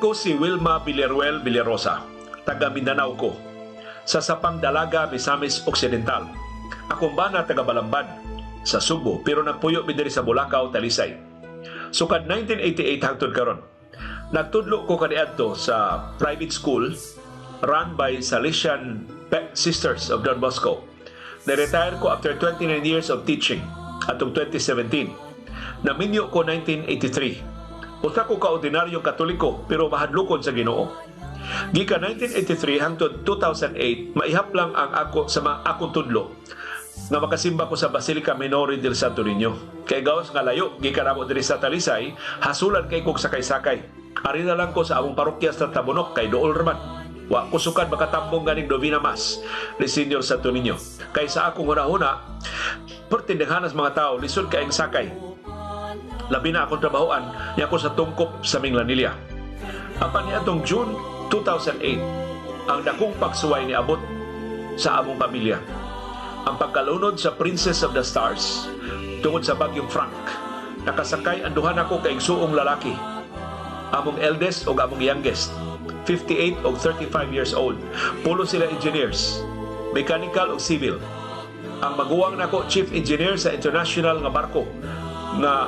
Ako si Wilma Villaruel Villarosa, taga Mindanao ko. Sa Sapang Dalaga, Misamis Occidental. Akong bana taga Balamban sa Sugbo, pero nagpuyo mi diri sa Bulacau, Talisay. Sukad 1988 hangtod karon, nagtudlo ko kaniadto sa private school run by Salesian Sisters of Don Bosco. Na-retire ko after 29 years of teaching atong 2017. Naminyo ko 1983. Usa ko ka ordinaryong Katoliko pero mahadlokon sa Ginoo. Gikan 1983 hangtod 2008, maihap lang ang ako sa mga akong tudlo nga makasimba ko sa Basilica Minore del Santo Niño. Kay gawas nga layo gikan namo diri sa Talisay, hasulan kay kog sakay-sakay. Ari na lang ko sa among parokya sa Tabunok kay duol ra man. Wa ko sukad makatambong ganing Novena Mass ni Senior Santo Niño. Kay sa akong hunahuna, pertindaghanas mga tao, lisod kay ang sakay. Labi na akong trabahoan niya ko sa tungkop sa Minglanilla. Apan niadtong June 2008, ang dakong pagsuway ni abot sa among pamilya. Ang pagkalunod sa Princess of the Stars tungod sa bagyong Frank. Nakasakay ang duha nako ka igsuong lalaki. Among eldest ug among youngest, 58 og 35 years old. Pulo sila engineers, mechanical ug civil. Ang maguwang nako chief engineer sa international nga barko nga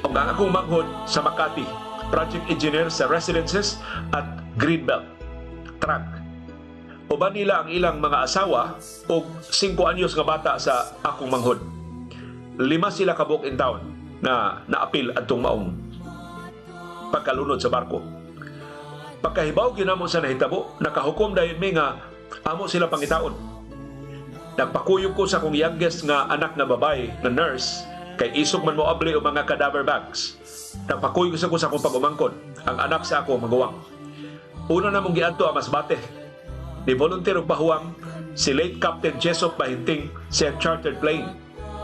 ug ang akong manghod sa Makati, project engineer sa residences at Greenbelt truck. Uban nila ang ilang mga asawa ug 5 anyos nga bata sa akong manghod. Lima sila kabuok in town na naapil adtong maong pagkalunod sa barko. Pagkahibaw gyud namo sa nahitabo, nakahukom dayon mi nga amo sila pangitaon. Nagpakuyog ko sa akong youngest nga anak nga babae na nurse kay isog man mo abli og mga cadaver bags. Nagpakuyog sa ko sa akong pag-umangkon, ang anak sa ako maguwang. Una namong giadto ang Masbate. Ni volunteer og pahuwang si late Captain Jessup Bahinting sa chartered plane.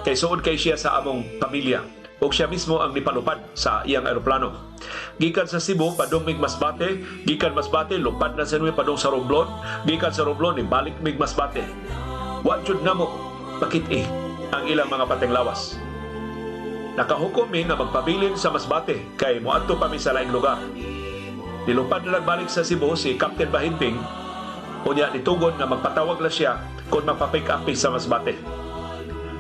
Kay suod kay siya sa among pamilya ug siya mismo ang nipalupad sa iyang eroplano. Gikan sa Cebu padung mig Masbate, gikan Masbate lupad na sa mi padung sa Romblon, gikan sa Romblon balik mig Masbate. Wa jud namo makit-i ang ilang mga pateng lawas. Nakahukom mi nga magpabilin sa Masbate kay moadto pa mi sa laing lugar. Nilupad na lang balik sa Cebu si Captain Bahinting, unya nitugon nga magpatawag la siya kung magpa-pick up mi sa Masbate.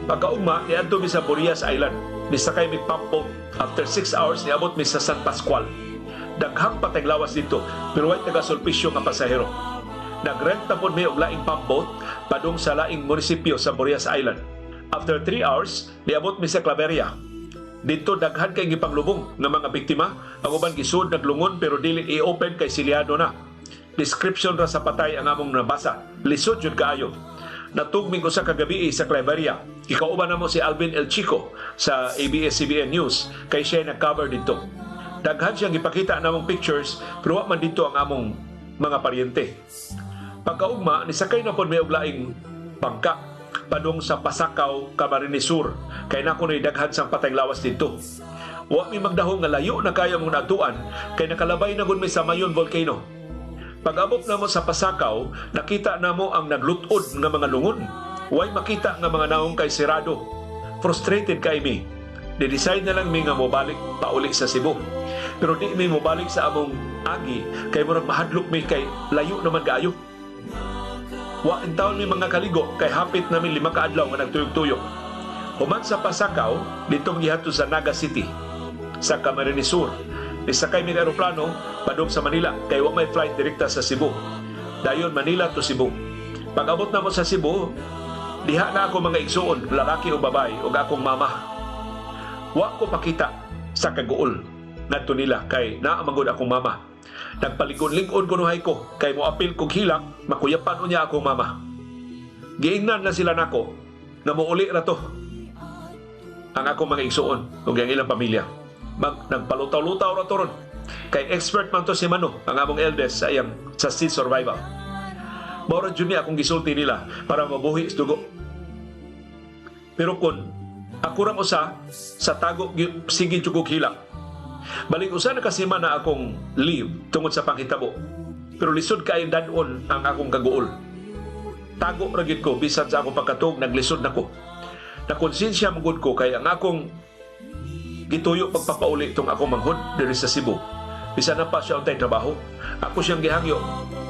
Pagkaugma, niadto mi sa Burias Island. Nisakay mi pump boat. After 6 hours, niabot mi sa San Pascual. Daghang pateng lawas dito, pero way taga-sulpisyo nga pasahero. Nagrent na pod mi og laing pump boat padung sa laing munisipyo sa Burias Island. After 3 hours, niabot mi sa Claveria. Dito daghan kay gipanglubong nga mga biktima, ang uban gisud naglungon pero dili i-open kay silyado na. Description ra sa patay ang among nabasa. Lisod jud kaayo. Natug mig usa ka gabi sa Claveria. Gikauban namo si Alvin El Chico sa ABS-CBN News kay siya nag-cover dito. Daghan siyang gipakita namong pictures pero wa man dito ang among mga paryente. Pagkaugma, nisakay na pod mi og laing bangka padung sa Pasakaw, Camarines Sur kay nako nay daghan sang patayng lawas dito. Wa mi magdahong nga layo na kayo among naadtuan kay nakalabay na gud mi sa Mayon Volcano. Pag-abot namo sa Pasakaw, nakita namo ang naglutod nga mga lungon. Way makita nga mga naong kay sirado. Frustrated kay mi. Di-decide na lang mi nga mobalik pauli sa Cebu. Pero di mi mobalik sa among agi kay murag mahadlok mi kay layo naman kaayo. Wa in taon mi mga kaligo kay hapit namin 5 ka adlaw nga nagtuyok-tuyok. Human sa Pasakaw, ditong gihatod sa Naga City sa Camarines Sur. Nisakay mi eroplano padung sa Manila kay wa may flight direkta sa Cebu. Dayon Manila to Cebu. Pag-abot namo sa Cebu, diha na ako mga igsuon, lalaki o babae, ug akong mama. Wa ko pakita sa kaguol ngadto nila kay naa man gud akong mama. Nagpaligon-lig-on kunuhay ko kay moapil kog hilak, makuyapan unya akong mama. Giingnan na sila nako nga mouli ra to ang akong mga igsuon ug ang ilang pamilya. Nagpalutaw-lutaw ra to ron. Kay expert man to si Mano, ang among eldest sa iyang sa sea survival. Mao ra jud ni akong gisulti nila para mabuhi sa dugo. Pero kun ako rang usa sa tago sige jud kog hilak. Balik usa na kasima na akong leave tungod sa panghitabo. Pero lisod kay dad-on ang akong kaguol. Tago ra gyud ko bisan sa akong pagkatug, naglisod nako. Nakonsensya man gud ko kay ang akong gituyo pagpapauli tong akong manghod diri sa Cebu. Bisan na pa siya untay trabaho. Ako siyang gihangyo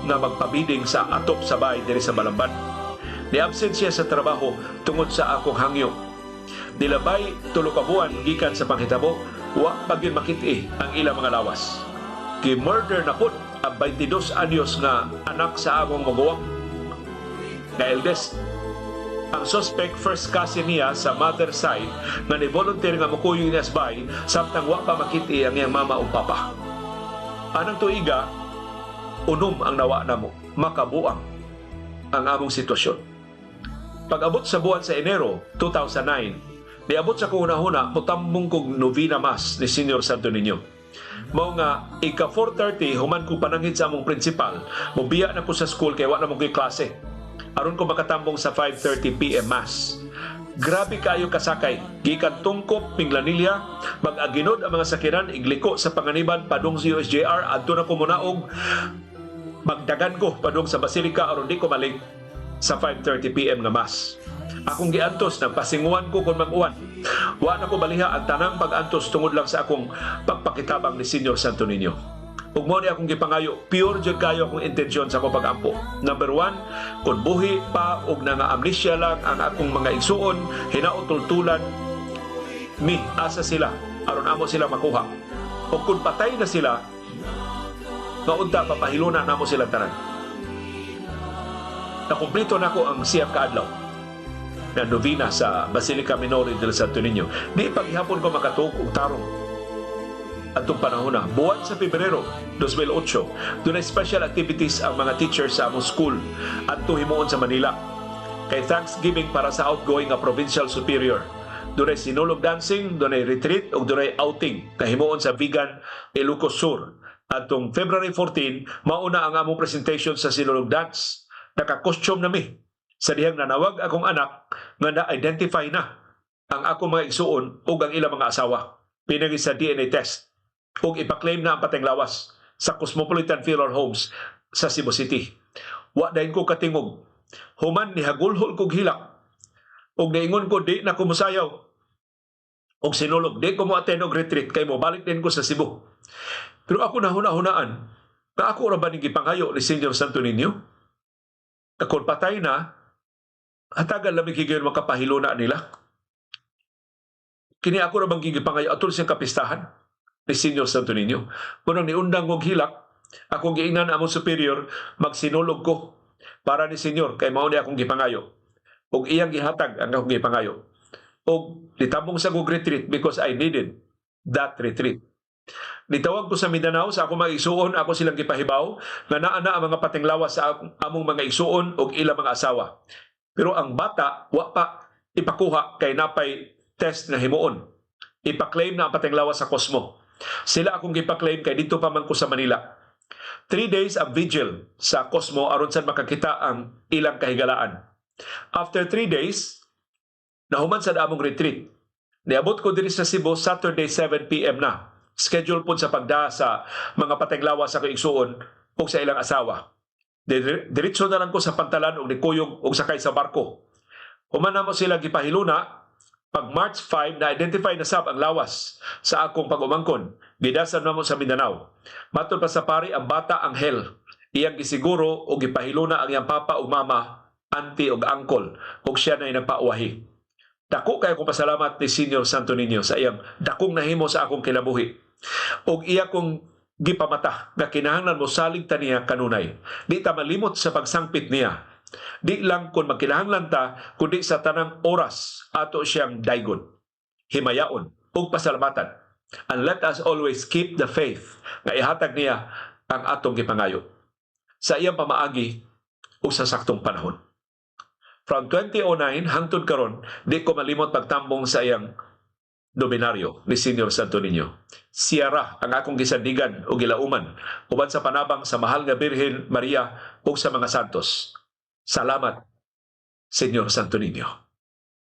nga magpabiding sa atop sa bahay diri sa Balamban. Ni-absent siya sa trabaho tungod sa akong hangyo. Nilabay 3 ka buwan gikan sa panghitabo, wa pa gyud makit-i ang ilang mga lawas. Gi-murder na pud ang 22 anyos nga anak sa among maguwang nga eldest. Ang suspect, first cousin niya sa mother side nga ni volunteer nga mokuyog niya sa bahay samtang wa pa makit-i ang iyang mama ug papa. Anang tuiga, unom ang nawa namo, makabuang ang among sitwasyon. Pag-abot sa buwan sa Enero 2009, niabot sa akong hunahuna, mutambong kog novena mass ni Senior Santo Niño. Mao nga ika 4:30, human ko pananghid sa among principal, mobiya na ko sa school kay wa na mo ko'y klase, aron ko makatambong sa 5:30 PM mass. Grabe kayo kasakay. Gikan Tungkop, Minglanilla, mag-aginod ang mga sakyanan, igliko sa Panganiban padung sa USJR, adto na ko munaog, magdagan ko padung sa Basilica aron di ko malate sa 5:30 PM nga mass. Akong giantos, nagpasinguan ko kung mag-uwan. Wa na ko baliha ang tanang pag-antos tungod lang sa akong pagpakitabang ni Senior Santo Niño. Ug mao ni akong gipangayo, pure jud kayo akong intensyon sa akong pag-ampo. Number one, kung buhi pa og nanga-amnesia lang ang akong mga igsuon, hinaot tultulan mi asa sila aron amo sila makuha. O kung patay na sila, nga unta papahiluna namo sila tanan. Nakumplito nako ang 9 ka adlaw na novena sa Basilica Minore del Santo Niño. Di paghihapon ko makatuok og tarong atong panahon na. Buwan sa Pebrero 2008, dunay special activities ang mga teachers sa among school at himuon sa Manila. Kay Thanksgiving para sa outgoing nga provincial superior. Dunay sinulog dancing, dunay retreat ug dunay outing kahimuon sa Vigan, Ilocos Sur. Atong February 14, mauna ang among presentation sa sinulog dance. Naka-costume na mi. Sa dihang nanawag akong anak nga na-identify na ang akong mga igsuon ug ang ilang mga asawa pinagi sa DNA test ug ipa-claim na ang pateng lawas sa Cosmopolitan Funeral Homes sa Cebu City. Wa dayon ko katingog. Human nihagulhol kog hilak ug niingon ko di na ko mosayaw og sinulog, di ko mo attend og retreat kay mo balik din ko sa Cebu. Pero ako nahuna-hunaan na ako ra ba ning gipanghayo ni Senior Santo Niño? Kung patay na, hatagan lamig higayon makapahiluna nila. Kini ako ra bang gipangayo atol siyang kapistahan ni Senior Santo Niño? Kunang niundang kong hilak, akong giingnan among superior, magsinulog ko para ni Senyor kay mao ni akong gipangayo. Ug iyang gihatag ang akong gipangayo. Ug nitambong sa kog retreat because I needed that retreat. Nitawag ko sa Mindanao sa akong mga igsuon, ako silang gipahibaw nga naa na ang mga patinglawas sa among mga igsuon ug ilang mga asawa. Pero ang bata wa pa ipakuha kay napay test nga himuon. Ipa-claim na ang patinglawas sa Cosmo. Sila akong gipa-claim kay dito pa man ko sa Manila. 3 days ang vigil sa Cosmo aron sad makakita ang ilang kahigalaan. After 3 days, nahuman sa among retreat. Niabot ko diri sa Cebu Saturday 7 PM na. Schedule po sa pagda sa mga patenglawas sa igsuon ug sa ilang asawa. Diretso na lang ko sa pantalan ug nikuyog og sakay sa barko. Human namo sila gipahiluna, pag March 5 na-identify na sab ang lawas sa akong pag-umangkon. Gidasan namo sa Mindanao. Matod pa sa pari, ang bata anghel. Iyang gisiguro og gipahiluna ang iyang papa ug mama, auntie ug uncle ug siya na nagpauwahi. Dako kay akong pasalamat ni Senior Santo Niño sa iyang dakong nahimo sa akong kinabuhi. Ug iya kong gipamata nga kinahanglan mo salig ta niya kanunay. Di ta malimot sa pagsangpit niya. Di lang kung magkinahanglan ta, kundi sa tanang oras ato siyang daygon, himayaon ug pasalamatan. And let us always keep the faith nga ihatag niya ang atong gipangayo sa iyang pamaagi ug sa saktong panahon. From 2009 hangtod karon, di ko malimot pagtambong sa iyang nobenaryo ni Senior Santo Niño. Siya ra ang akong gisandigan o gilauman uban sa panabang sa mahal nga Birhen Maria ug sa mga santos. Salamat, Senyor Santo Niño.